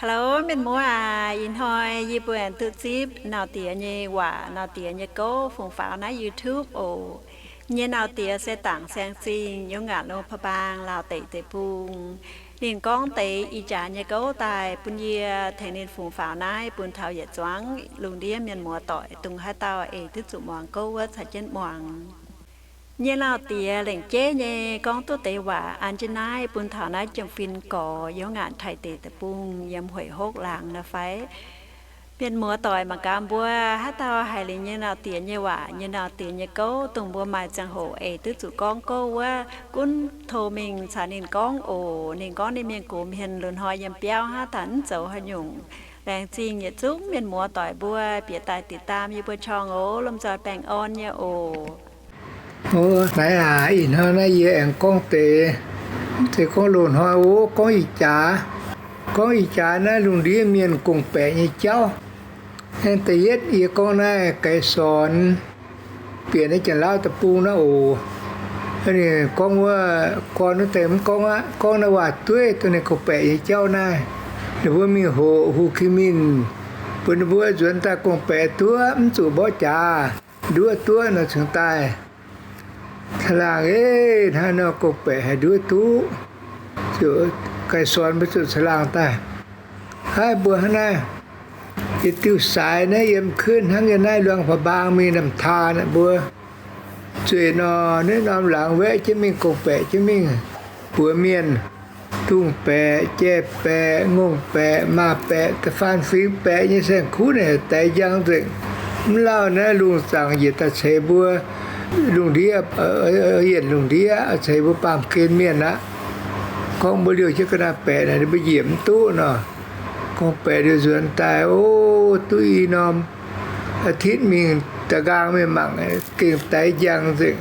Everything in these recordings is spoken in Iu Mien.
Hello mienh muoz aac, ih hnoi yie mbuo aengx duqv zipv Nauz Diex nyei waac, Nauz Diex nyei gouv fungx faaux naaiv YouTube oc. Nyei Nauz Diex se Dangc Saeng Zingh, yiem Ngaanc Longh Pa'baang, Laauh Deic Deic-Bung. Ninh gorngv deix ih jaax nyei gouv daaih bun yie, tengx ninh fungx faaux naaiv bun taux yietc zuangx lungh ndiev mienh muoz doic dongh haaix dauh eix duqv zuqc muangx gouv wuov caux jienv muangx. Nyei Nauz Diex lengc jeiv nyei gorngv duqv deix waac an jienv naaiv bun taux naaiv jiem-fin gorx yiem Ngaanc Taiv Deic Deic-Bung yiem Hueic Hopv Laangz nor fai? Mienh muoz doic mangc gaax mbuo haaix dauh haiz liuz Nyei Nauz Diex nyei waac, Nyei Nauz Diex nyei gouv, dongh mbuo maaih ziangh hoc eix duqv zuqc gorngv gouv wuov, gunv tov mingh caux ninh gorngv oc. Ninh gorngv ninh mienh gox mienh loz-hnoi yiem biauv hnangv, daaih mv zoux haaix nyungc. Laengz zingh yietc zungv mienh muoz doic mbuo bieqc daaih ติดตาม yie mbuo ช่อง oc. Lomh nzoih baengh orn nyei oc. Naaiv aac, ih hnoi naaiv yie aengx gorngv deix, mv zeiz gorngv loz-hnoi oc, gorngv ih jaax. Gorngv ih jaax naaiv lungh ndiev mienh gorngv-baeqc nyei jauv. Da'yietv yie gorngv naaiv ไกรสอน bieqc naaiv Janx-Laauv deic-bung naaiv oc. Ninh gorngv wuov gorn wuov deix mv gorngv aqv, gorngv naaiv waac-dueiv dongh ninh gorngv-baeqc nyei jauv naaiv. Ninh mbuo mingh hoqc Hồ Chí Minh, mbuox ninh mbuo nzuonx daaih gorngv-baeqc duqv, mv zuqc mborqv jaax, nduov duqv nor cingx daaih caangh laangh. Eix, hnangv nor gorngv-baeqc haih nduov duqv, ziouc ไกรสอน mbuo ziouc caangh laangh daaih. Haiv mbuo hnangv naaiv, yietc diuh saaix naaiv yiem kuinv hnangv yiem naaiv Luang Prabang mingh Namh Taan mbuo zueiz nor, naaiv norm laangz waeqv jienv mingh gorngv-baeqc jienv mingh buoz mienh, dungz-baeqc, jai-baeqc, ngongh-baeqc, maaz-baeqc, da'faanh fingx baeqc nyei saeng-kuv naaic daix njang nzengc. Mv lauh naaiv lungh zaangc njiec daaih ceix mbuo lungh ndiev, yienc lungh ndiev ceix mbuo baamh gen mienh aqv. Gorngv mbuo liouh jienv ga'naaiv-baeqc naaic ninh mbuo njiec mv duqv nor. Gorngv-baeqc liouh nzuonx daaih, o, duqv i norm อาทิตย์ mingh da'nqaang mingh mangc, gengh daix njang nzengc.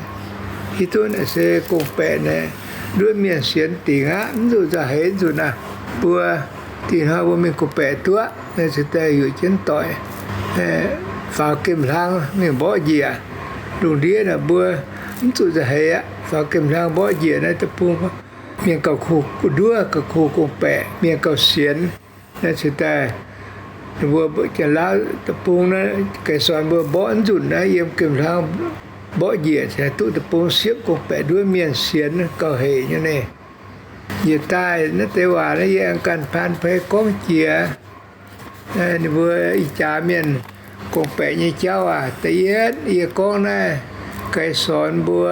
Hiuv duqv naaic se gorngv-baeqc naaic nduov mienh sienx dingc aqv, mv zuqc nzauh heix nzunc aav. Mbuo dingc hnoi mbuo mingh gorngv-baeqc duqv, naaiv cingx daaih yuoqc jienv doic faaux gemh-hlang mingh mborqv njiec. Lungh ndiev naaic mbuo mv zuqc nzauh heix aqv, faaux gemh-hlang mborqv njiec naaiv deic-bung, mienh gauh kuh nduov, gauh kuh gorngv-baeqc, mienh gauh sienx. Naaiv cingx daaih ninh mbuo Janx-Laauv deic-bung naaiv ไกรสอน mbuo mborqv nzunc naaiv yiem gemh-hlang mborqv njiec, cingx duqv deic-bung siepv gorngv-baeqc nduov mienh sienx gauh hec nyei. Njiec daaih naaiv deix waac naaiv yie aengx ganh paan pei gorngv jiex ninh mbuo ih jaax mienh gorngv-baeqc nyei jauv aac. Da'yietv yie gorngv naaiv ไกรสอน mbuo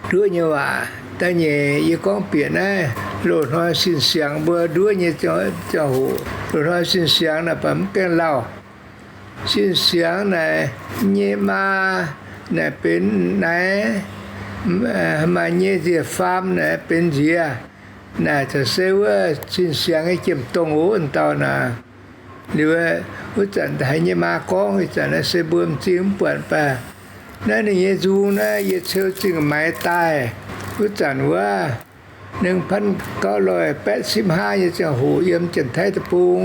nduov nyei waac. Da'nyeic yie gorngv bieqc naaiv loz-hnoi sin-siangx mbuo nduov nyei ziangh hoc. Loz-hnoi sin-siangx naaic baac mv gaengh lauh. Sin-siangx naaic nyei maa naaic benx naaiv, maaih nyei nziec faam naaic benx nziex. Naaic caux se wuov sin-siangx nyei jiem-dongh oc, dauh naaic. Liuz wuov zanc haiz nyei maa gorngv, ih zanc naaiv se mbuo m'zing mv buatc baac naaiv ninh nyei nzung naaiv yie ceu zingh maix daaih. Wuov zanc wuov หนึ่งพันเก้าร้อยแปดสิบห้า nyei ziangh hoc yiem Janx-Taiv deic-bung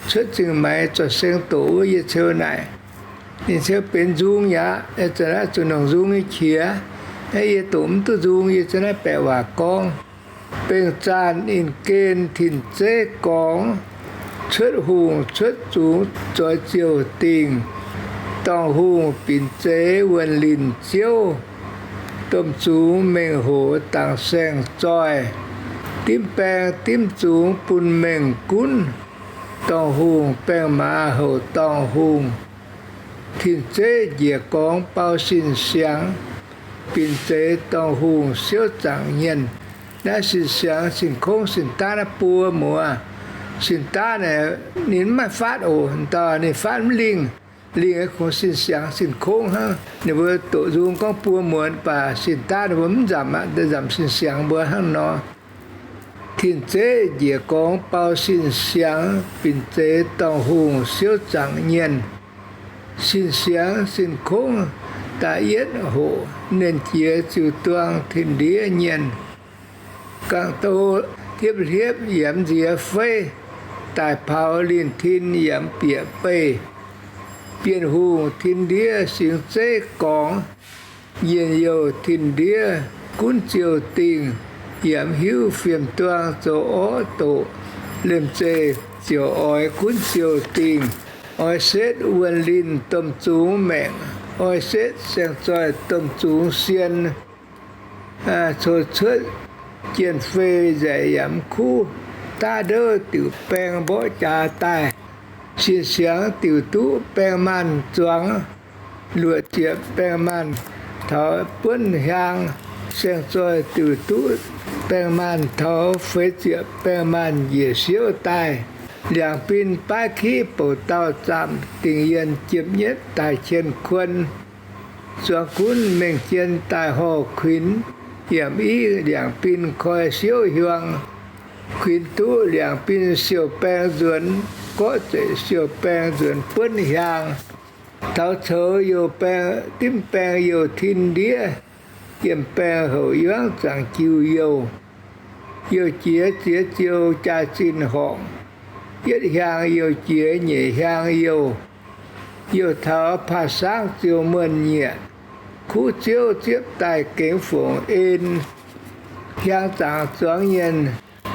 cuotv zingh maix zorc seng doqc wuov yie ceu naaic. Ninh ceu benx nzung yaac zanc naaiv zuqc nongc nzung nyei qiex. Naaiv yie doqc mv duqv nzung, yie ceu naaiv baeqc waac gorngv. Bengh zaanh in gen tin-zeiv gorngx, cuotv hungh cuotv zungx zoix ziouc dingh. Dorngh hungh binc zeix wuonh linh ziouv, domh zungx mengh hoc dangx saeng-zoih. Dimv baeng dimv zungx bun mengh gunv, dorngh hungh baeng maaz houc dorngh hungh. Tin-zeiv njiec gorngx bau sin-siangx, binc zeix dorngh hungh siouv zaangc hmien. Naaiv sin-siangx sin-kongv sin-daav naaiv buo muoz. Sin-daav naaic ninh mv maaih faatv oc, dauh ninh faatv mv lingh. Lingh kungx sin-siangx sin-kongv hnangv. Ninh mbuo doqc nzung gorngv buo muoz baac sin-daav ninh mbuo mv nzamc aqv, nzamc sin-siangx mbuo hnangv nor. Tin-zeiv njiec gorngx bau sin-siangx, binc zeix dorngh hungh siouv zaangc hmien. Sin-siangx sin-kongv da'yietv hoc, nernh jiex ziux duang tin-ndiev hmien. Gangh do hiepv hiepv yiemx nziex feiv, daic paux linh tin yiemx bieqc beih. Bienh hungh tin-ndiev singx zeiv gorngx, njien-youh tin-ndiev gunv ziouh dingh, yiemx hiuv fiem-duang zoux orqv doqc, liemh zeih ziouc oix gunv ziouh dingh, oix setv wuonh linh domh zungx maengc, oix setv saeng-zoih domh zungx sien, coux cuotv jien-fei nzaic yaac mv kuv, daav ndouv diuc baeng mborqv jaax daaih, sin siangx diuc duqv baeng maanh zuangx, luoqc ziepc baeng maanh taux buonv hiaang, saeng-zoih diuc duqv baeng maanh taux feix ziepc baeng maanh njiec siouv daaih. Liangx bin baav kiv bouc dauh zaamc dingc yienh jiepv nyietv daaih qienh kuon. Zuangx gunv mengh jien daaih horh kuinx, yiemc iv liangx bin koi siouv hiuang. Kuinx duqv liangx bin siou-baeng nzuonx, gorqv zeic siou-baeng nzuonx buonv hiaang. Taux coux youh baeng, dimv baeng youh tin ndiev, yiem baeng houc yuangv zaangc jiu youh. Youh jiex ziex ziou jaa zinh horngc, yietv hiaang youh jiex nyeic hiaang youh. Youh taux paav saangv ziou muonh nyieqc, kuv ziouv ziepv daaih gengx fongc en. Hiaang zaangc zuangx nyienh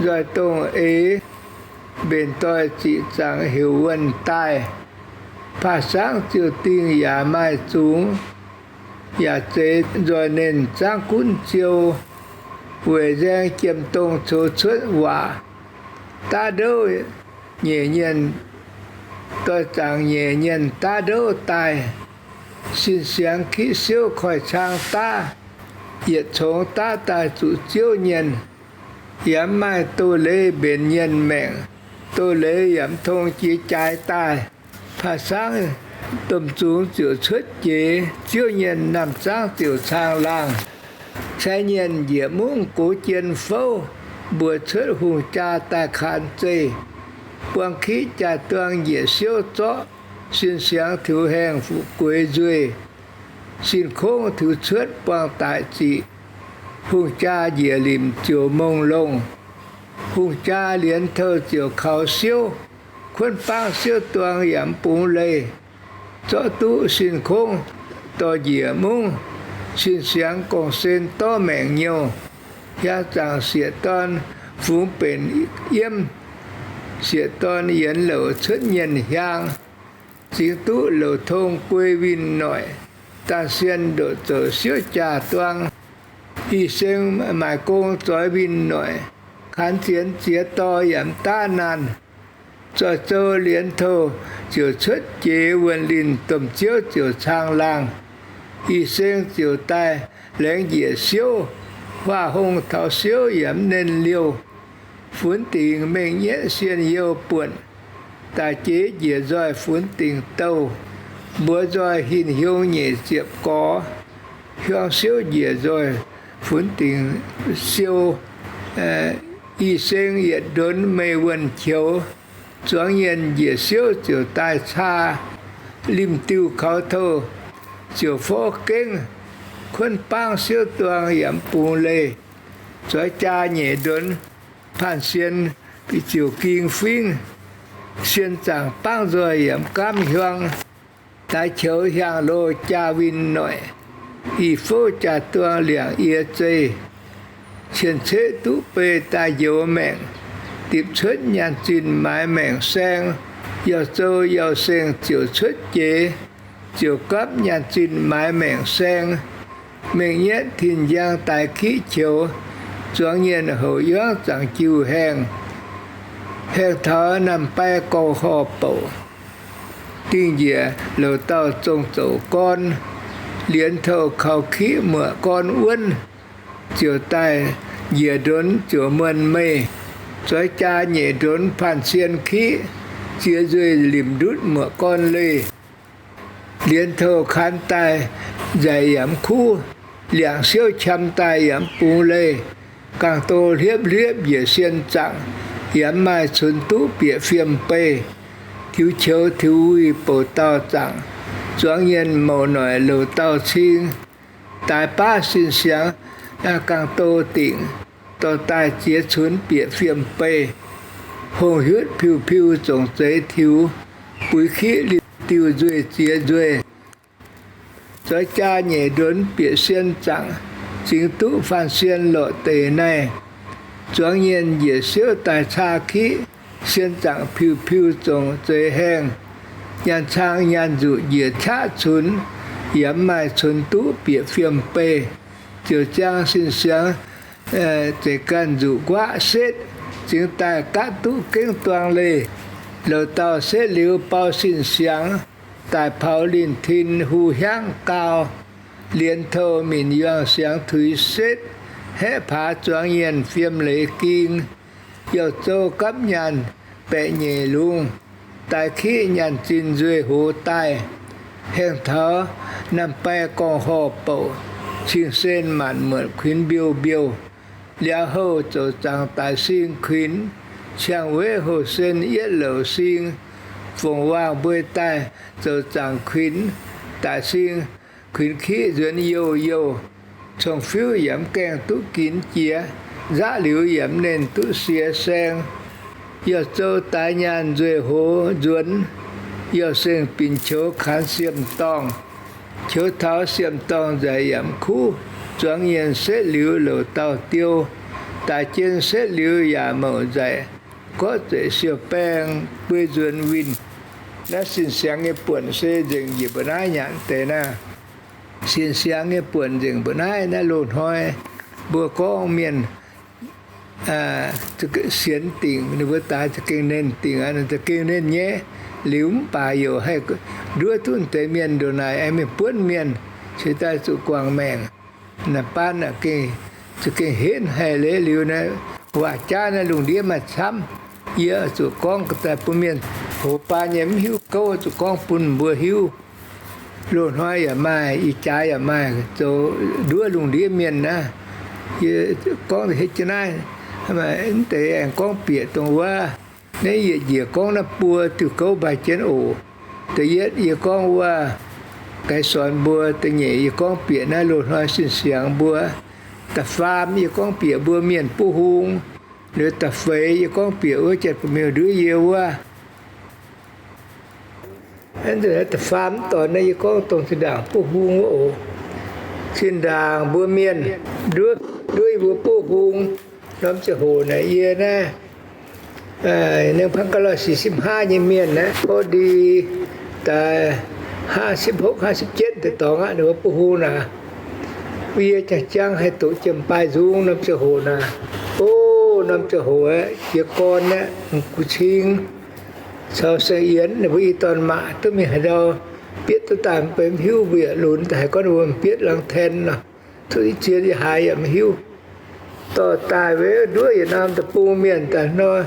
nzoih dongh eix, mbenc doic ziqc zaangc heuc wuonh daaih. Paav saangv ziou dingh yaac maaih zungx, yaac zeiz nzoih nernh zaangv gunv ziou, weic nzaeng jiem-dongh coux cuotv waac. Daav ndouv nyeic nyienh, doix zaangc nyeic nyienh daav ndouv daaih, sin siangx kiqv siouv koiv-cang daav, yietc congx daav daaih zuqc ziouv nyienh. Yaac mv maaih doz-leiz mbenc nyienh maengc, doz-leiz yaac mv tong jiex jaaix daaih. Paav saangv domh zungx ziouc cuotv jiex, ziouv nyienh naamh zaangv ziouc caangh laangh. Sai nyienh njiec mungv gox jien fouv, mbuox cuotv hungh jaa daaih kaan zeih. Buang kiqv jaa-duang njiec siouv zorqv, sin siangx tiux haengh fu'jueiv nzueih. Sin kongv tiux cuotv buangh daic ziqc, hungh jaa njiec limc ziouc mongh longh. Hungh jaa lienz touh ziouc kaux siouv, kuonv bangv siouv duang yaac mv bungx leih. Zorqv duqv sin kongv dorh njiec mungv, sin siangx gong-sen dorv maengc nyouh. Hiaang zaangc sieqv-dorn fungx benx yiemv, sieqv-dorn yienx louc cuotv nyienh hiaang. Zingx duqv louc tong guei winh noic, dangh sien ndoqc zoux siouv jaa-duang. Ih seng maaic gong zoix winh noic, kaanx zienx ziex dorh yaac mv daav naanh. Zoih zou lienz touh ziouc cuotv jiex, wuonh linh domh ziouv ziouc caangh laangh. Ih seng ziouc daaih laengz njiec siouv, huaav hongh taux siouv yaac mv nernh liouh. Funx dingc mengh nyetv sienh youh buonc, daaih jeiv njiec nzoih funx dingc douh. Mbuox nzoih hinc hiong nyeic ziepc gorx, hiuang siouv njiec nzoih funx dingc siou. Ih seng yietc ndonx meih wuonh qioux, zuangx nyienh njiec siouv ziouc daaih caa. Limh diuh kaux touh ziouc forv gengv, kuonv bangv siouv duang yaac mv bungx leih. Zoix jaa nyeic ndonx panh sien ziouc ging fingv. Sien zaangc bangv nzoih yaac mv gaamv hiuang. Daaix qioux hiaang loz jaa winh noic, ih fouv jaa-duang liangc yie zeih. Cien-ceqv duqv bei daaih njoux maengc, dipc cuotv nyaanh zinh maaiz maengc saeng. Yauh zou yauh seng ziouc cuotv jeix, ziouc gapv nyaanh zinh maaiz maengc saeng. Mengh nyetv tin-njang daaix kiqv qioux, zuangx nyienh houc yuangv zaangc jiu haengh. Haengh taux naamh bai gorx-horh bouc, dingh njiec louc dauh zong zoux gorn. Lienz touh kaux kiqv muoqc gorn wuonv, ziouc daaih njiec ndonx ziouc muonh meih. Zoix jaa nyeic ndonx panh sien kiqv, ziex nzueih limc ndutv muoqc gorn leih. Lienz touh kaan daaih nzaic yaac mv kuv, liangc siouv qam daaih yaac mv bungx leih. Gangh do hliepv hliepv njiec sien zaangc, yaac mv maaih cunx duqv bieqc fiem beih. Tiux qioux tiux wuih bouc dauh zaangc, zuangx nyienh mouc noic louc dauh cing. Daaix baav sin siangx gangh do dingc, dorh daaih ziex cunx bieqc fiem beih. Hongh hiuv piu-piu zongc zeix tiux, buix kiqv limh diuh nzueih ziex nzueih. Zoix jaa nyeic ndonx bieqc sien zaangc, zingx duqv faan sien lorqc deix naaiv. Zuangx nyienh njiec siouv daaih caa kiqv, sien zaangc piu-piu zongc zeix haengh. Nyaanh cang nyaanh nzuqc njiec qaqv cunx, yaac mv maaih cunx duqv bieqc fiem beih. Ziouc ziang sin siangx, zeiz ganh nzuqc nquaqv setv, zingx daaih gapv duqv gengh duang leih. Louc dauh setv liuz bau sin siangx, daaih paux linh tin hu hiangv gau. Lienz touh minc yuangh siangx tuix setv, haeqv paax zuangx nyienh fiem leiz ging. Youh zouv gapv nyaanh baeqc nyeic lungz, daaih kiqv nyaanh zinh nzueih hoz daaih. Haengh taux naamh baeih gorngv horh bouc, cing-sen maanc muotc kuinx mbiouh mbiouh. Liauz houh zoux zaangc daic sing kuinx, ciangh weiv houh sen yietv louc sing. Fongc waangh mbuei daaih zoux zaangc kuinx, daic sing kuinx kiqv nzuonx youh youh. Cong-fiuv yaac mv gaengh duqv ginx jiex, nzaqv liuz yaac mv nernh duqv siex saeng. Youh zouv daix nyaanh nzueih hoz nzuonx, youh seng binc qoux kanx siem-dorngh. Qoux taux siem-dorngh nzaic yaac mv kuv, zuangx nyienh setv liuz louc dauh diou. Daic jien setv liuz yaac mouc nzaic, gorqv zueic siou-baeng buei nzuonx winh. Naaiv sin siangx nyei buonc se nzengc njiec mbuo naaiv nyanc deix naaiv. Sin siangx nyei buonc nzengc mbuo naaiv, naaiv loz-hnoi mbuo gorngv mienh sienx dingc, ninh mbuo daaix za'gengh nernh dingc, za'gengh nernh nyei. Liuz mv baac youc haih nduov duqv deix mienh ndongc naaic aengx mingh buonv mienh, ceix daaih zuqc guangc maengc. Naaiv baan za'gengh henv haic leiz liuz naaiv, waac-jaav naaiv lungh ndiev maaih camv. Yie zuqc gorngv daaih bun mienh hoz baan nyei mv hiuv gouv, zuqc gorngv bun mbuo hiuv. Loz-hnoi yaac maaih, ih jaax yaac maaih zoux nduov lungh ndiev mienh naaiv. Yie gorngv hietv jienv naaiv, mv deix aengx gorngv bieqc dongh wuov. Naaiv yietc njiec gorngv naaiv buo diuh gouv mbaih jienv oc. Da'yietv yie gorngv wuov, Gaiv Sorn mbuo. Da'nyeic yie gorngv bieqc naaiv loz-hnoi sin siangx mbuo. Da'faam yie gorngv bieqc mbuo mienh buov hung. Liuz da'feix yie gorngv bieqc wuov Janx-Ba'miuh nduov yie wuov. Da'faam dorn naaiv yie gorngv dongh zinh ndaangc buov hung wuov oc. Zinh ndaangc mbuo mienh nduov, nduov yie mbuo buov hung. Norm ziangh hoc naaic yie naaiv หนึ่งพันเก้าร้อยสี่สิบห้า nyei mienh naaiv, gorngv ndie daaih ห้าสิบหก ห้าสิบเจ็ด deix dorngx aqv, ninh mbuo buov hung naaic. Wuov yie jangx jangv haih doqc jiem-baaih nzung norm ziangh hoc naaic. O, norm ziangh hoc aeqv, jiez gorn aeqv, m'gux cing caux saeng yienx ninh mbuo i dorn maac duqv mingh haaix ndau, bietv duqv daaih mv benx mv hiuv, mbuo yaac lunx daaih haiz gorngv ninh mbuo m'bietv langh ten nor, cuotv i zien i haaix yaac mv hiuv. Dorh daaih wuov nduov yietc norm deic-bung mienh daaih hnoi,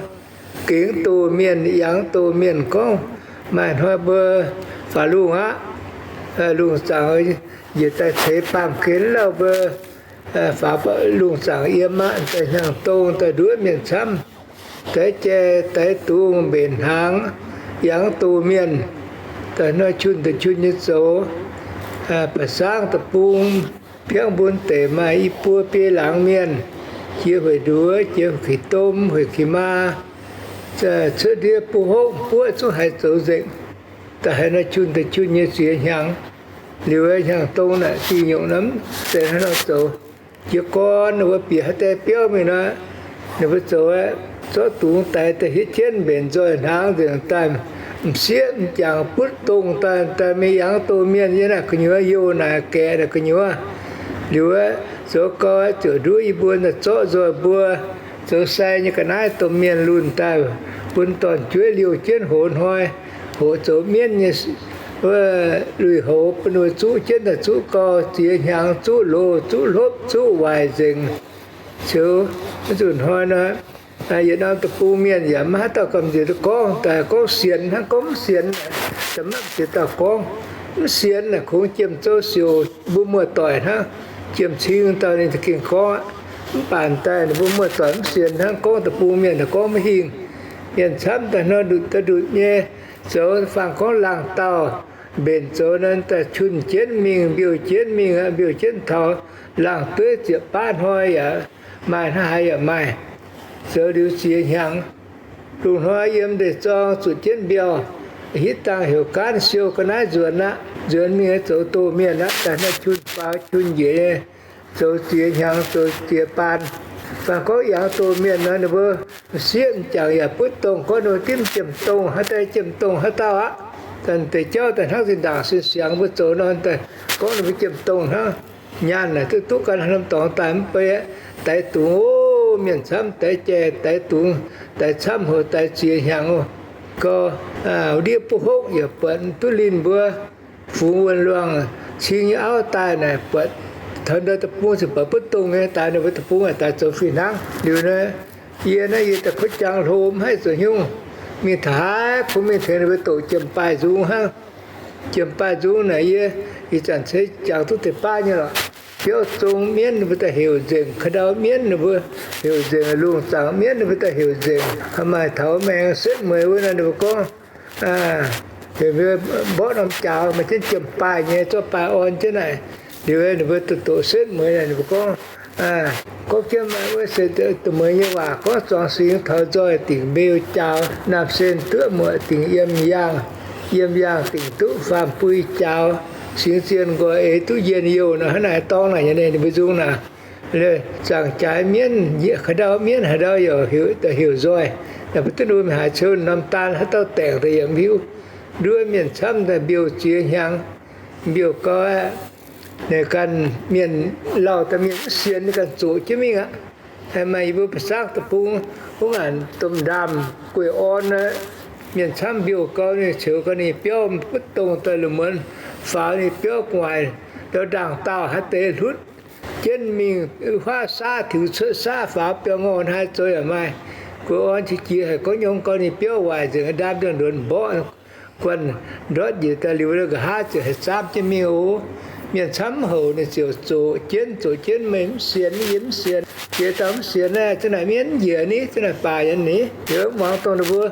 gengx doz mienh, yangh doz mienh gorngv, maaih hnoi mbuo faaux lungh aqv, lungh zaangc njiec daaih ceix baamh gen lauh mbuo, faaux lungh zaangc yiem aqv, daaih hnyangx-dongh daaih nduov mienh camv, daix jai daix dungz mbenc hnaangx, yangh doz mienh, daaih hnoi qun daaih qun nyei zoux, ba'saangv deic-bung, piangv mbun deic maaih i buo biei laangz mienh, jiex hueic nduov, jiex hueic keix domh, hueic keix maa, cuotv ndiev buov hopv buoqv zungv haiz zoux nzengc. Da'haiz nor qun daaih qun nyei ziex hnyangx. Liuz hnyangx-dongh naaic zingh nyungc nor mv zeiz hnangv nor zoux. Jiez gorn ninh mbuo bieqc haaix deix biauv mingh nor, ninh mbuo zoux aeqv, zorqv dungz daix daaih hietv jienv mbenc nzoih hnaangx nzengc daaih, m'sieqv m'jangc butv dongh daaih, daaih mingh yangh doz mienh yiem naaic gu'nyuoz, youh naaic gaeqc naaic gu'nyuoz. Liuz aeqv, zoux gau aeqv, ziouc nduov yie mbuo naaic zorqv nzoih mbuo zoux sai nyei ga'naaiv domh mienh lunh daaih bun dorn-jueiv liouh jienv hoz hnoi, hoqc zoux mienv nyei luih hoz bun ninh mbuo zuqv jienv daaih, zuqv gau ziex hnyangx, zuqv loz, zuqv hlopv, zuqv waaic nzengc. Ziouc zuqc hnoi nor, yietc norm deic-bung mienh yaac maiv haaix dauh gamh nziex gorngv, daaih gorngv sienx hnangv, gorngv mv sienx, maiv ziex dauh gorngv. Mv sienx naaic kungx jiem zouv siouc mbuo muoz-doic hnangv. Jiem-cing dauh ninh za'gengh gorngv aqv. Mv baac daaih ninh mbuo muoz-doic mv sienx hnangv, gorngv deic-bung mienh naaic gorngv maiv hingh. Mienh camv daaih hnoi ndutc daaih ndutc nyei, zoux faanh gorngv laangh dauh mbenc zoux nor, daaih qun jienv mingh, mbiouh jienv mingh, mbiouh jienv taux laangh dueiv ziepc baav hnoi yaac maaih, hnangv haaix yaac maaih. Zoux liuz ziex hnyangx, lungh hnoi yiem ndeic-zorng zuqc jienv mbiauh, hitv dangh heuc gaanv siou ga'naaiv nzuonx aqv. Nzuonx mingh zoux doz mienh aqv. Daaih hnoi qun faaux qun njiec nyei, zoux ziex hnyangx, zoux ziex baan. Ganh gorngv yangh doz mienh nor, ninh mbuo m'sieqv m'jangc yaac butv dongh gorngv ninh mbuo dimv jiem-dongh haaix daaih, jiem-dongh haaix dauh aqv. Daaih deix jauv daaih hnangv zinh ndaangc sin siangx mbuo zoux nor, daaih gorngv ninh mbuo jiem-dongh hnangv. Nyaanh naaic duqv duqv gan haaix norm dorngx daaih mv bei aqv. Daix dungz, o, mienh camv daix jai, daix dungz, daix camv hoc, daix ziex hnyangx, o, gau, ndiev buov hopv yaac buatc duqv linh mbuo fungx wuonh luangh cing nyei auv daaih naaic, buatc taux ndau deic-bung ziouc buatc butv dongh nyei, daix ninh mbuo deic-bung naaic daix zoux fih hnangv. Liuz nor, yie naaiv yie daaih kuv jangx hlo mv haih zoux hnyouv, mingh taux haaix kungx mingh tengx ninh mbuo doqc jiem-baaih nzung hnangv. Jiem-baaih nzung naaic yie ih zanc ceix jangx duqv deix baav nyei lorqc. Biauv zong mienv ninh mbuo daaih heuc nzengc, ka'ndau mienv ninh mbuo heuc nzengc, lungh zaangc mienv ninh mbuo daaih heuc nzengc. Maaih taux maengx setv mueiz wuov nor, ninh mbuo gorngv, mborqv norm jaaux maaih jienv jiem-baaih nyei, zorqv baaih orn jienv naaic. Liuz ninh mbuo doqc setv mueiz naaic, ninh mbuo gorngv, gorngv jienv maaih wuov se da'mueiz nyei waac gorngv, zuangx singx taux nzoih dingc mbeu jaaux, naamh sen duqv muoqc dingc yiem yaangh, yiem yaangh dingc duqv faam-bui jaaux, singx zien nqoi eix duqv njien-youh nor. Hnangv naaic dorngx naaic nyei, ninh mbuo nzung naaic, zaangc jaaix mienv, ka'ndau mienv haaix ndau yaac heuc, heuc nzoih. Naaic mbuo duqv ninh mbuo mingh haaix ceu norm daan haaix dauh daengc daaih yaac mv hiuv. Nduov mienh camv daaih mbiouh ziex hnyangx, mbiouh gau aqv. Ninh ganh mienh lauh daaih mienh mv sienx, ninh ganh zoqc jienv mingh aqv. Maaih yie mbuo ba'sangv deic-bung, wuov ngaanc domh ndaamv gueic orn, mienh camv mbiouh gau, ninh ceux gau ninh biauv butv dongh daaih lungh muonz faaux ninh biauv gu'nguaaic, ndau ndaangc dauh haaix deix hlutv jienv mingh huaav saav, tiux cuotv saav, faaux biauv ngorh hnangv haaix zoux yaac maaih. Gueic orn qiex jiez haic, gorngv nyungc gau ninh biauv waaic nzengc, ndaam ndiangx-nduonx mborqv guanh ndortv njiec daaih liuz, nqa'haav ziouc haih zaamv jienv mingh oc. Mienh camv mv houc, ninh ziouc zoqc jienv, zoqc jienv, meih mv sienx, yie mv sienx, jiex dauh mv sienx naaiv, za'naaic mienh mv njiec ni, za'naaic baac yaac ni. Liuz muangx dongh ninh mbuo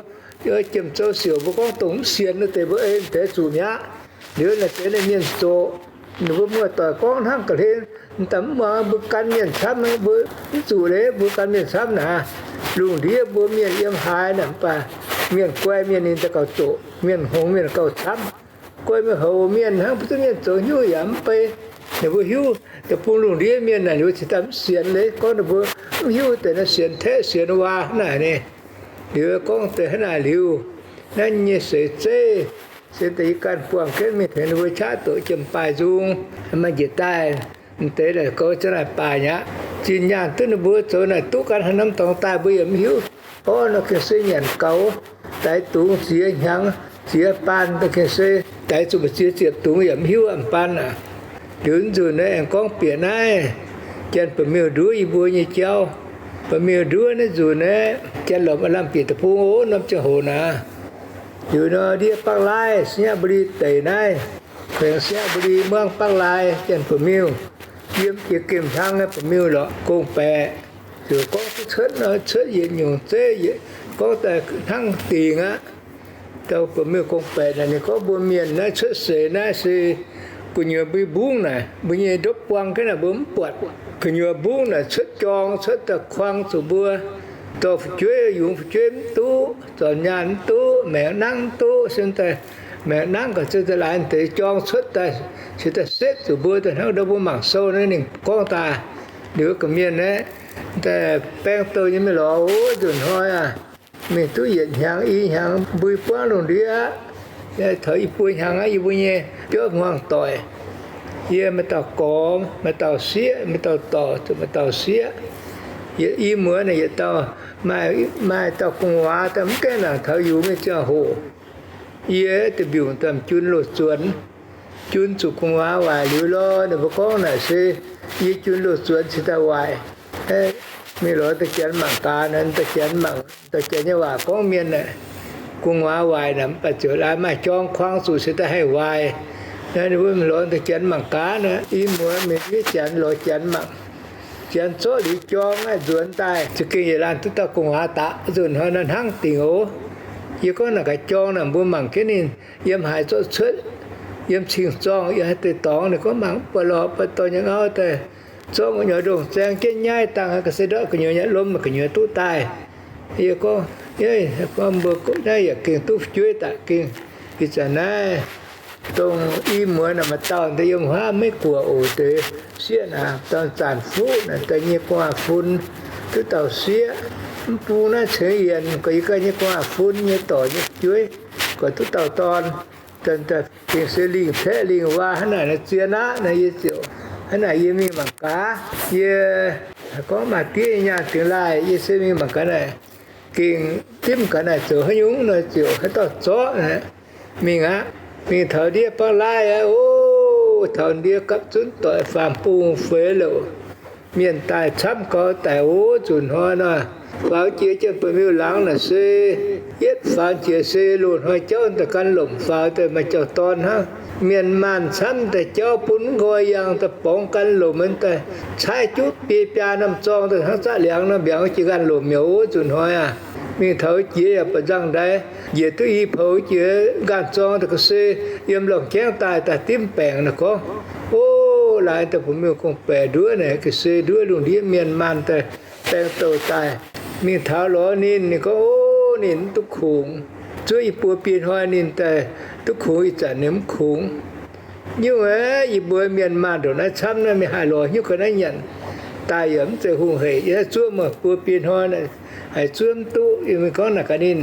jiem-zou siouc mbuo gorngv dongh mv sienx wuov deix mbuo ei deix zuqc mi'aqv. Liuz naaic deix ninh mienh zoqc, ninh mbuo muoz-doic gorngv hnangv ga'hlen, daaih mv muangx mbuo gan mienh camv, mbuo mv zuqc leiz mbuo gan mienh camv naaic. Lungh ndiev mbuo mienh yiem haaix naaic, mv baac mienh guai mienh ninh daaih gauh zoqc, mienh hngongx mienh gauh camv. Guai mienh houx mienh hnangv, mbuo duqv mienh zoux hnyouv yaac mv bei. Ninh mbuo hiuv deic-bung lungh ndiev mienh naaic, ninh mbuo cingx daaih mv sienx leiz, gorngv ninh mbuo mv hiuv deix naaiv sienx teqv sienx waa hnangv naaic ni. Liuz gorngv deix hnangv naaic liuz, naaiv nyei seix zeiv se deix yie ganh buangh jienv mingh tengx ninh mbuo qaqv doqc jiem-baaih nzung, maaih njiec daaih, m'deix naaic goux za'naaic baac mi'aqv. Zinh nyaanh duqv ninh mbuo zoux naaic duqv gan haaix norm dorngx daaih mbuo yaac mv hiuv. Orv nor gengh se nyanc gaux, daix dungz ziex hnyangx ziex baan, gengh se daix zuqc mbu'ziex ziepc dungz yaac mv hiuv a'baan aac. Liuz nzunc naaiv aengx gorngv bieqc naaiv, janx ba'miuh nduov yie mbuo nyei jauv. Ba'miuh nduov naaiv nzunc naaiv, janx lomc aav lamh bieqc deic-bung oc, norm ziangh hoc naaic. Liuz nor ndiev Bakv Laaih, Sainyabuli deic naaiv, แขวง Sainyabuli, เมืองปากลาย, janx ba'miuh, yiem jiex gemh hlang nyei ba'miuh lorqc, gong-baeqc. Ziouc gorngv duqv cuotv nor, cuotv yietc nyungc zeiv, gorngv daaih hnangv dingc aqv. Dauh ba'miuh gong-baeqc naaic ninh gorngv mbuo mienh naaiv cuotv seix naaiv se gu'nyuoz mbui mbungv naaic, mbuo nyei ndopv buang jienv naaic mbuo mv buatc. Gu'nyuoz mbungv naaic cuotv jorng, cuotv daaih kuang zuqc mbuo, dorh fu'jueiv yungz fu'jueiv mv duqv, zornc nyaanh mv duqv, maengc nangv mv duqv, se daaih maengc nangv gauh zinh daaih laaix deix jorng cuotv daaih, se daaih setv zuqc mbuo daaih hnangv ndau mbuo mangc sou naaiv ninh gorngv daaih. Liuz ga'mienh naaiv daaih baeng douh nyei mingh lorz wuov nzunc hnoi aac, mingh duqv yietc hnyangx i hnyangx mbui buangv lungh ndiev aqv. Taux i buo hnyangx aqv, yie mbuo nyei biauv hmuangx doic, yie maaih dauh gorx, maaih dauh sieqv, maaih dauh dorc, zuqc maaih dauh sieqv. Yietc i muoz naaic yietc dauh, maaih, maaih dauh gu'nguaaz daaih mv gaengh nangc taux yungz nyei ziangh hoc, yie daaih mbiungc daaih jun loz-zuonx. Jun zuqc gu'nguaaz waaic liuz lorqc, ninh mbuo gorngv naaic se yie jun loz-zuonx cingx daaih waaic. Mingh lorz dauh janx mangc gaax naaic, dauh janx mangc, dauh janx nyei waac gorngv mienh naaic, gu'nguaaz waaic naaic, mv baac ziouc laaix maaih jorng kuang zuqc cingx daaih haih waaic. Naaiv ninh mbuo mingh lorz dauh janx mangc gaax naaic, i muoz mingh ndiev janx lorz janx mangc. Janx zorqv liuz jorng naaiv nzuonx daaih, za'gengh yietc laanh duqv dauh gu'nguaaz daqc. Nzunc hnoi naaiv hnangv dingc oc. Yie gorngv naaic gaax jorng naaic mbuo mangc jienv ninh yiem haaix zorqv cuotv, yiem cing-zorngh yiem haaix deix dorngx. Ninh gorngv mangc mv buatc lorqc, buatc dorh nyei ngauv daaih zorqv gu'nyuoz ndongh zaeng jienv nyaiv dangh, ga'sie ndortv gu'nyuoz nyei lomh, gu'nyuoz duqv daaih. Yie gorngv, gorngv mbuo naaiv yaac gengh duqv fu'jueiv daaih gengh. Ih zanc naaiv dongh i muoz naaic maaih dauh deix yiem huaav Meiv Guoqv oc, deix sieqv naaic, dauh Zanc Fuqv naaic, daaih nyei gu'nguaaz-fun, duqv dauh sieqv, mv bung naaiv cingx yienc, gorx yie ganh nyei gu'nguaaz-fun nyei dorc nyei jueiv, gorx duqv dauh dorn, daaih fingx se lingh caeqv lingh waac hnangv naaic nor zien aqv nor, yie ziouc hnangv naaic yie mingh mangc gaax. Yie gorngv maaih diev nyei nyaanh dingx laaih, yie se mingh mangc gaax naaic gengh dimv gaax naaic zoux haaix nyungc nor, ziouc haaix dauh zorqv aqv. Mingh aqv. Mingh taux ndiev bangv laaih aqv, o, taux ndiev gapv zunv doic faam bung feix louc, mienh daaih camv gau daic, o, nzunc hnoi nor, faaux jiex jienv ba'miuh laangz naaic se yietv faaux jiex se loz-hnoi jauv daaih gan lomc faaux daaih maaih jauv-dorn hnangv. Mienh maanh camv daaih jauv bun nqoi yangh daaih borngz gan lomc daaih, caaiv juqv biei biaa norm zorng daaih hnangv zaqv liangx nor mbiaangx jiex nqaanh lomc mi'aqv, o, nzunc hnoi aqv. Mingh taux jiex yaac ba'nzangh ndaix, njiec duqv i poux jiex nqaanh zorng daaih ga'sie yiem lorngh jangv daaih, daaih dimv baengc naaic gorngv, o, laaix daaih bun miuc gong-baeqc nduov naaic ga'sie nduov lungh ndiev mienh maanh daaih baeng douh daaih. Mingh taux lorz ninh, ninh gorngv, o, ninh mv duqv kungx. Zuov i buo biei hnoi ninh daaih duqv kungx, ih zanc ninh mv kungx. Nyungc aeqv, yie mbuo mienh maanh ndongc naaiv camv naaiv, mingh haih lorz hnyouv ga'naaiv nyanc daaih yaac mv zeiz hungh heic. Yie zuov meih buo biei hnoi, haiz zuov mv duqv. Yie mingh gorngv naaic gaax ninh,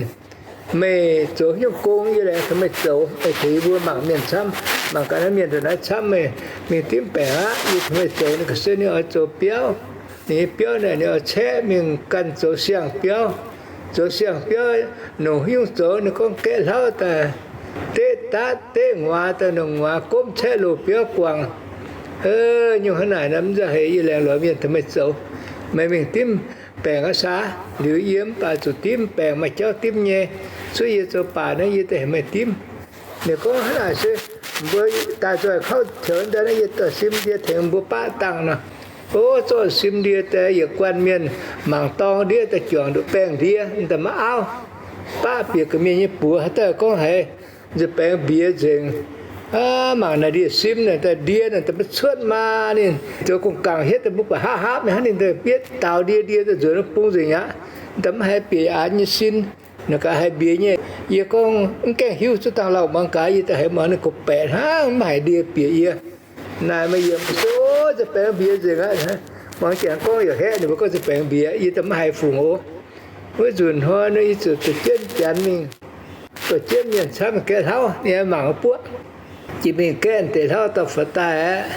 meih zoux hnyouv gong, yie laengz tengx meih zoux. Meih tengx yie mbuo mangc mienh camv, mangc gaax naaiv mienh ndongc naaiv camv, meih mingh dimv baengc aqv. Yie tengx meih zoux. Ninh ga'sie ninh oix zoux biauv. Ninh nyei biauv naaic ninh oix caeqv mingh ganh zoux siang-biauv. Zoux siang-biauv nongc haaix nyungc zoux, ninh gorngv gaeqv hlauv daaih deqv daatv deqv nguaaz daaih, nongc nguaaz gomv caeqv loz-biauv guangc. Nyungc hnangv naaic nor, mv nzauh heix, yie laengz lorz mienh tengx meih zoux. Meih mingh dimv baengc aqv saah? Liuz yie mv baac zuqc dimv baengc, maaih jauv dimv nyei. Zuov yie zoux baac naaiv yie daaih heuc meih dimv. Ninh gorngv hnangv naaic se mbuo daaih nzoih kauv taux daaih naaiv, yie dorh sim ndie tengx mbuo baqv dangh nor. O, zorqv sim ndie daaih yietc guanh mienh mangc dorng ndiev daaih juangc nduqc baengh ndie daaih maiv auv. Baqv bieqc ga'mienh nyei buoz haaix dauh gorngv haiz nza'baengx mbiex nzengc. Mangc naaic ndie-sim naaic daaih ndie naaic daaih maiv cuotv maa ninh zoux gong-gaangc hietv daaih mbuo buatc hapv hapv mingh hnangv ninh daaih bietv daaux ndie ndie daaih nzuonx bung nzengc aqv. Daaih maiv haih bieqc aanx nyei sin. Naaic gaax haih mbiex nyei. Yie gorngv mv gaengh hiuv, zuov dangh lauh muangx gaax, yie daaih haiz muangx ninh gorngv-baeqc hnangv maiv haiz ndie bieqc yie. Naaic meih yiemc se, o, nza'baengx mbiex nzengc aqv. Muangx jangx gorngv yaac haeqv ninh mbuo gorngv nza'baengx mbiex, yie daaih maiv haiz fungc oc. Wuov nzunc hnoi nor yie ziouc dorh jienv janx mingh, dorh jienv mienh camv mingh gaeqv hlauv, ninh mangc buoqv. Jiex mingh gaeqv deix hlauv dauh faaux daaih aqv,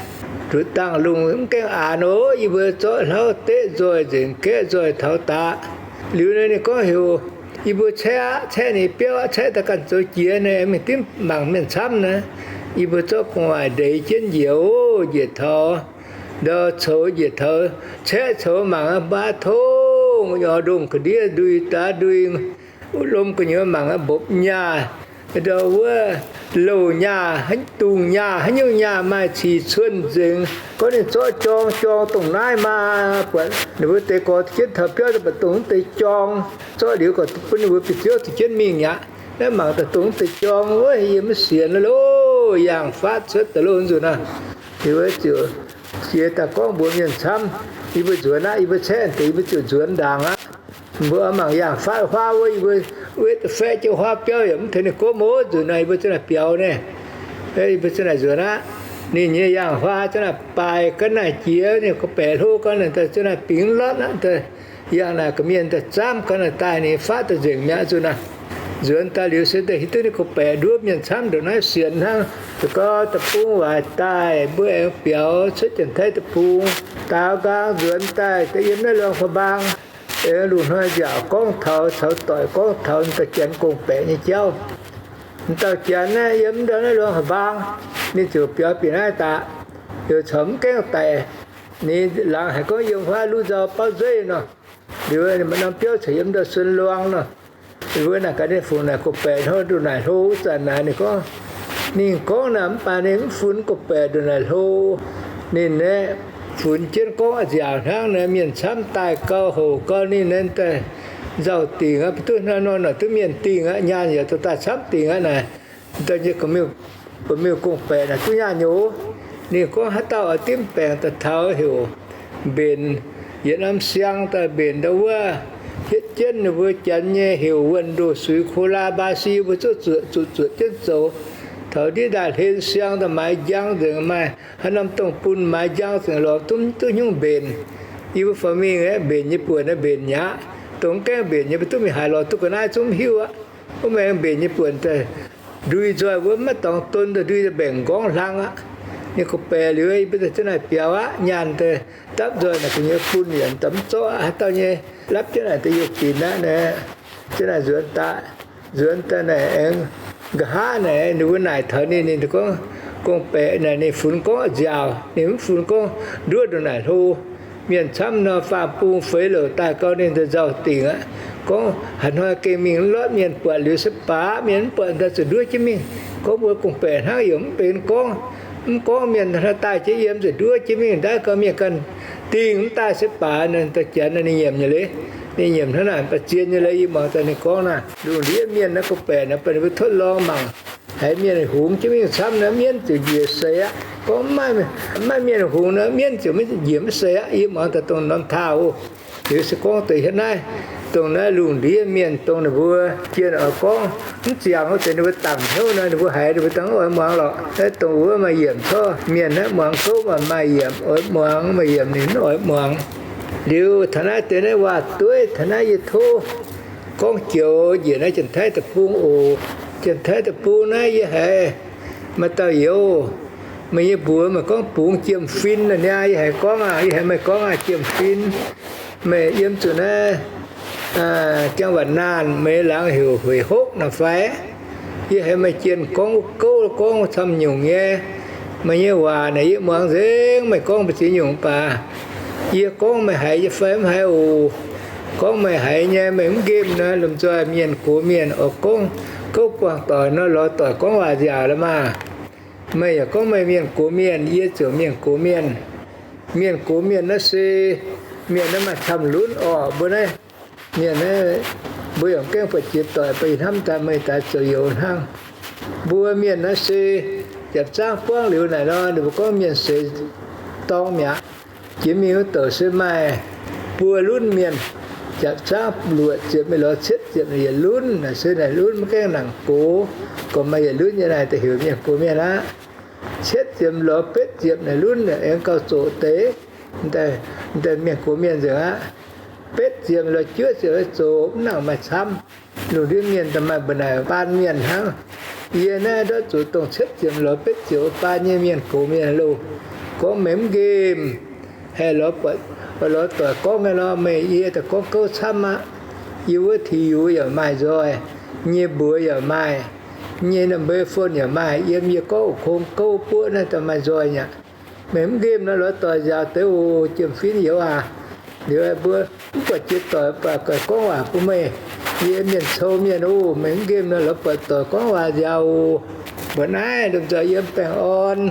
nduqc dangh lungh mv gaengh aanx oc. Yie mbuo zorqv hlauv deqv nzoih nzengc, gaeqv nzoih taux daqc. Liuz nor ninh gorngv heuc yie mbuo caeqv aqv, caeqv ninh biauv aqv, caeqv daaih ganh zoux jiex naaic, mingh dimv mangc mienh camv naaic. Yie mbuo zorqv gu'nguaaic ndeic jienv njiec oc, njiec taux ndau coux, njiec taux caeqv coux mangc aqv, mbaav tongv nyorx ndongh ga'ndiev ndui daav ndui, lom gu'nyuoz mangc aqv, mbopv nyaah, ndau wuov louh nyaah, dungz nyaah, haaix nyungc nyaah maaih cih cuon nzengc. Gorngv ninh zorqv jorng, jorng dongh naaiv maa, buatc ninh mbuo deix gorx duqv jienv taux biauv daaih, mbuo dongh deix jorng zorqv liuz, gorqv bun ninh mbuo bieqc ziouv duqv jienv mingh aqv. Naaiv mangc daaih dongh deix jorng wuov, yie maiv sienx loh, yangh fatv cuotv daaih loh nzunc aqv. Liuz ziouc jiex daaih gorngv mbuox mienh camv, yie mbuo nzuonx aqv, yie mbuo caeqv deix, yie mbuo ziouc nzuonx ndaangc aqv. Mbuo mangc yangh fatv huaav wuov, yie mbuo wetv faeqv jienv huaav biauv yaac mv tengx ninh gomv oc. Nzunc naaiv yie mbuo za'naaic biaux naaiv, yie mbuo za'naaic nzuonx aqv. Ninh nyei yangh huaav za'naaic baaix ga'naaiv jiex, ninh gorngv-baeqc hlo ga'naaiv daaih za'naaic bingx lotv aqv. Yangh naaic ga'mienh daaih zaamv ga'naaiv daaih, ninh fatv daaih nzengc mi'aqv. Nzunc naaic nzuonx daaih liuz se daaih hiuv duqv ninh gorngv-baeqc nduov mienh camv ndongc naaiv sienx hnangv. Da'gau da'bung waaic daaih, mbuo aengx biaux cuotv Janx-Taiv deic-bung, daaux nqaang nzuonx daaih, daaih yiem naaiv Luang Prabang. Aengx lungh hnoi nziaauc gorngv taux, caux doic gorngv taux dauh Janx gorngv-baeqc nyei jauv. Dauh Janx naaiv yiem ndau naaiv Luang Prabang, ninh ziouc biaux bieqc naaiv daaih, liuz caux mv gaengh daic. Ninh laangz haic gorngv yiem huaav Luv Nzau Bauv Nzueiv nor. Liuz ninh maaih norm biauv caux yiem ndau Sun Luang nor. Mbuo naaic gaax ninh fungc naaic gorngv-baeqc hnangv ndongc naaic hlo wuov zanc naaic, ninh gorngv, ninh gorngv naaic mv baac ninh mv funx gorngv-baeqc ndongc naaic hlo. Ninh aeqv, funx jienv gorngv a'nziaauc hnangv naaic, mienh camv daaih gauh houc gauh ninh aeqv, daaih nzauh dingc aqv, mv duqv hnangv nor naaic duqv mienh dingh aqv, nyaanh yaac dorh daaih camv dingc aqv naaic. Dauh nyei gorngv-miuc gorngv-baeqc naaic duqv nyaanh nyei oc. Ninh gorngv haaix dauh oix dimv baengc daaih taux heuc mbenc yietc norm siang daaih mbenc ndau wuov, hietv jienv ninh mbuo Janx nyei heuc wuonh ndoh suix, kolaa, mbaa si, mbuo zuqc zuotc, zuqc zuotc jienv zoux. Taux ndiev ndaaih hlen siang daaih maaiz njang nzengc, maaih haaix norm dongh bun maaiz njang nzengc lorz duqv, duqv hnyouv mbenc. Yie mbuo faaux mingh aeqv, mbenc nyei buonc naaiv mbenc mi'aqv. Dongh mv gaengh mbenc nyei, mbuo duqv mingh haaix lorz duqv ga'naaiv zungv mv hiuv aqv. Wuov maengx mbenc nyei buonc daaih ndui nzoih wuov maiv dorngx don, daaih ndui daaih mbaengc nqorngv hlang aqv. Ninh gorngv-baeqc liuz, yie mbuo daaih jienv naaic biaux aqv. Nyaanh daaih dapv nzoih naaic gu'nyuoz bun yaac daaih mv zorqv aqv. Haaix dauh nyei lapv jienv naaic daaih youh binc aqv naaic. Jienv naaic nzuonx daaih, nzuonx daaih naaic aengx nqa'haav naaic ninh mbuo naaic taux ninh, ninh gorngv, gorngv-baeqc naaic ninh funx gorngv nziaauc, ninh mv funx gorngv nduov ndongc naaic hlo. Mienh camv nor, faam-bung feix louc daaih gau ninh daaih nzauh dingc aqv. Gorngv haaix hnoi gengh mingh mv lortv, mienh buatc liuz se baac, mienh mv buatc daaih zuqc nduov jienv mingh. Gorngv mbuo gorngv-baeqc hnangv yaac mv benx gorngv, mv gorngv mienh hnangv daaih jienv yiem zuqc nduov jienv mingh ndaaiv gau, mienh ganh dingh mv daaih se baac. Ninh daaih janx ninh nyiemc nyei leiz, ninh nyiemc hnangv naaic ba'zien nyei leiz. Yie muangx daaih ninh gorngv naaic, lungh ndiev mienh naaiv gorngv-baeqc naaic, baac ninh mbuo totv lorngx mangc haiz mienh hungx jienv mingh camv naaiv, mienv ziouc njiec seix aqv. Gorngv mv maaih mienh hungx naaiv, mienv ziouc mv njiec mv seix aqv. Yie muangx daaih dongh norm taux oc. Liuz se gorngv deix hietv naaiv, dongh naaiv lungh ndiev mienh dongh ninh mbuo jienh oix gorngv mv ziangx wuov deix ninh mbuo dangc hnyouv nor, ninh mbuo haiz ninh mbuo dangh oix muangx lorqc. Naaiv dongh wuov maaih yiemc corc mienh naaiv muangx gouv maaih, maaih yiemc oix muangx, maaih yiemc ninh mv oix muangx. Liuz taux naaiv deix naaiv waac-dueiv, taux naaiv yie tov gorngv joux njiec naaiv Janx-Taiv Deic-Bung oc. Janx-Taiv Deic-Bung naaiv yie haiz maaih dauh youz, meih nyei mbuox meih gorngv bungx Jiem Fin naaic niaa. Yie haiz gorngv aqv, yie haiz meih gorngv aqv, Jiem Fin. Meih yiem zuqc naaiv จังหวัดน่าน, meih laangz heuc Hueix Hokv naaic fai? Yie haiz meih jienh gorngv wuov gouv gorngv camv nyungc nyei. Meih nyei waac naaic yie muangx nzengc, meih gorngv mbu'ziex nyungc baac yie gorngv meih haiz nyei fai mv haiz oc. Gorngv meih haiz nyei, meih mv nqemh nor, lomh nzoih mienh gox mienh oix gorngv gouv buangh doic nor, lorz doic gorngv waac nziaauc la'maah. Meih yaac gorngv meih mienh gox mienh, yie ziouc mienh gox mienh. Mienh gox mienh naaiv se mienh naaiv maaih camv-lunv orqc. Mbuo naaiv mienh naaiv, mbuo yaac mv gaengh buatc jiex doic, baac ih hnamv daaih meih daaih zoux youz hnangv. Mbuo mienh naaiv se japv zaangv buangv liuz naaic nor, ninh mbuo gorngv mienh seix dorngh mi'aqv. Jiex mingh wuov douc se maaih buo lunv mienh, japv zaangv luoqc ziepc mingh lorz cietv ziepc yietc lunv naaic, se naaic lunv maiv gaengh nangc gox, gorqv maaih yietc lunv nyei naaic daaih heuc mienh gox mienh aqv. Cietv ziepc lorz betv ziepc naaic lunv aengx gauh zoqc deix, daaih mienh gox mienh nzengc aqv. Betv ziepc lorz juov ziepc zoqc, mv nangc maaih camv. Lungh ndiev mienh daaih maaih mbu'naaic baan mienh hnangv. Yie naaiv ndortv zuqc dongh cietv ziepc lorz betv ziepc baan nyei mienh gox mienh loh. Gorngv meih mv nqemh, haih lorz doic gorngv nyei lorqc. Meih yie daaih gorngv gouv camv aqv. Yie wuov tix yux yaac maaih nzoih, nyei mbuox yaac maaih, nyei number phone yaac maaih. Yiem yie gorngv wuov kong gouv buoqv naaiv daaih maaih nzoih nyei aqv. Meih mv nqemh nor lorz doic nziaaux deix oc, Jiem Fin youz aac. Liuz mbuo mv buatc jiex doic baac goiv gorngv waac bun meih. Yie mienh cou mienh oc. Meih mv nqemh nor lorz buatc doic gorngv waac nziaaux oc. Mbuo naaiv lomh nzoih yiem baengh orn.